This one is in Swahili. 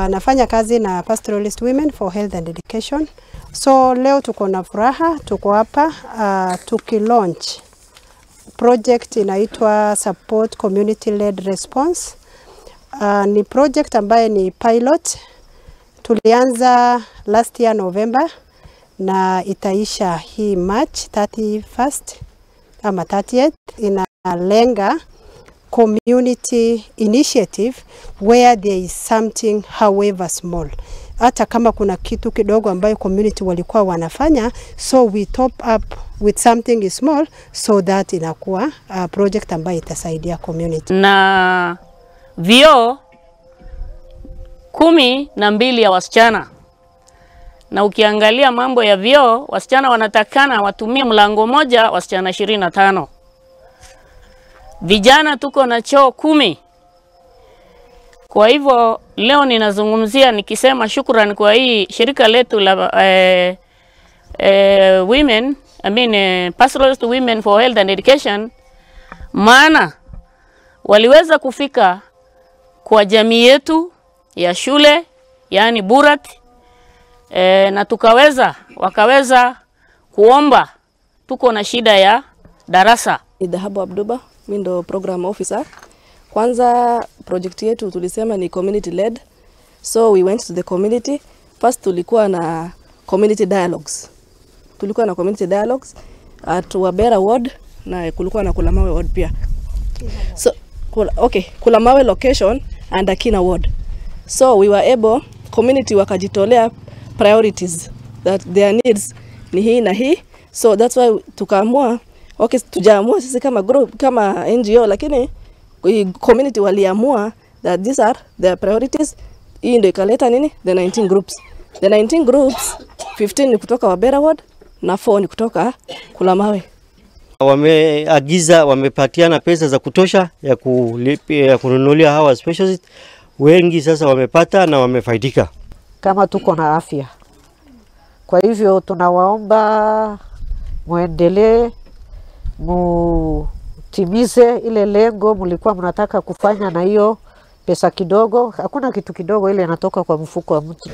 Nafanya kazi na Pastoralist Women for Health and Education. So leo tuko na furaha, tuko hapa tukilaunch project inaitwa Support Community Led Response. Ni project ambaye ni pilot. Tulianza last year November na itaisha hii March 31st ama 30th. Inalenga community initiative where there is something however small. Hata kama kuna kitu kidogo ambayo community walikuwa wanafanya, so we top up with something small so that inakuwa project ambayo itasaidia community. Na vyoo 12 ya wasichana. Na ukiangalia mambo ya vyoo, wasichana wanatakana watumie mlango moja, wasichana 25. Vijana tuko na choo 10. Kwa hivyo leo ninazungumzia nikisema shukrani kwa hii shirika letu la women, I mean Pastoralist Women for Health and Education, maana waliweza kufika kwa jamii yetu ya shule, yani Burat, na wakaweza kuomba. Tuko na shida ya darasa. Ni Dhahabu Abduba, mimi ndo program officer. Kwanza project yetu tulisema ni community led. So we went to the community. First tulikuwa na community dialogues. Tulikuwa na community dialogues at Wabera ward na kulikuwa na Kulamawe ward pia. So okay, Kulamawe location and Akina ward. So we were able, community wakajitolea priorities that their needs ni hii na hii. So that's why tukaamua, okay, tujaamua sisi kama group, kama NGO, lakini community waliamua that these are their priorities. Hii ndio ikaleta nini? The 19 groups. The 19 groups, 15 ni kutoka Wabera ward na 4 ni kutoka Kulamawe. Wameagiza, wamepatiana pesa za kutosha ya kulipia, ya kununulia hawa specialist. Wengi sasa wamepata na wamefaidika. Kama tuko na afya. Kwa hivyo tunawaomba muendelee, mutimize ile lengo mlikuwa mnataka kufanya na hiyo pesa kidogo. Hakuna kitu kidogo ile inatoka kwa mfuko wa mtu.